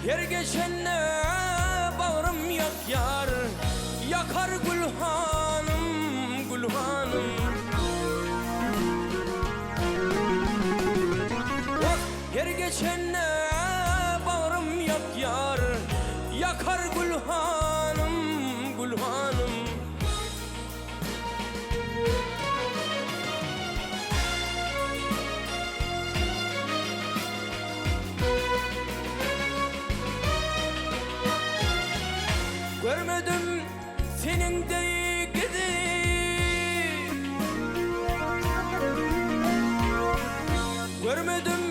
Her geçende bagrym ýakýar, Ýakar Gül hanym, Gül hanym. Wah, her geçende bagrym ýakýar, Ýakar Gül hanym, Gül hanym. Görmedim seniň deý gyzy. Görmedim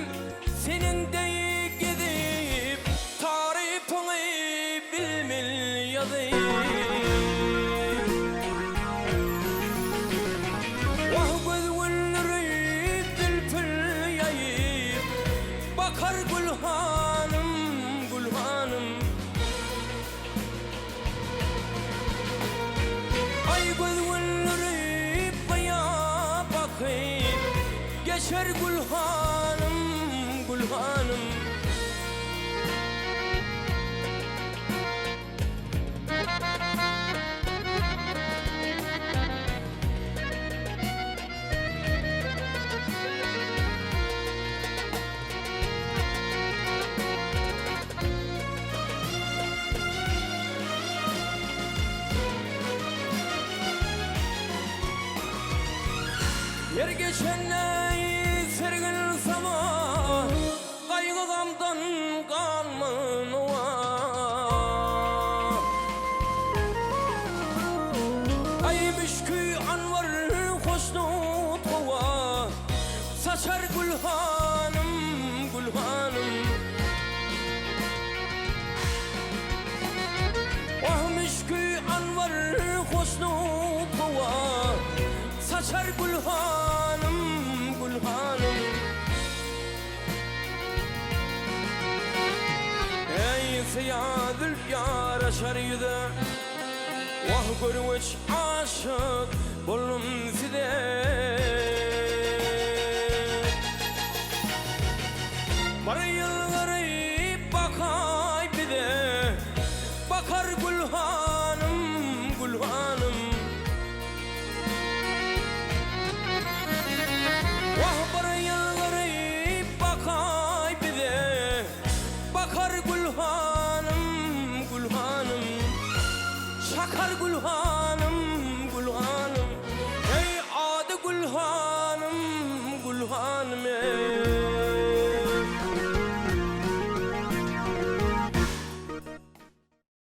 seniň deý gezip, Tarypyňy bilmil ýazyp. Wah göz güldürip, zülpün ýaýyp, Bakar Gül hanym, Gül hanym. Aý göz güldürip, gyýa bakyp, Geçer Gül hanym, Gül hanym. Ýer geçende sergin sama, Gaýgy-gamdan galman owa. Aý müşki anwar hoşnut howa, Saçar Gül hanym, Gül hanym. Wah müşki anwar hoşnut howa, Saçar Gül hanym, Gül hanym. Eý syýa zülp ýaraşar ýüze, Wah görüweç aşyk boldum size. Bir ýylgyryp bakaý bize, Bakar Gül hanym, Gül hanym. Wah bir ýylgyryp bakaý bize, Bakar Gül hanym, Gül hanym. Çakar Gül hanym, Gül hanym. Eý ady Gül hanym, Gül hanym eý.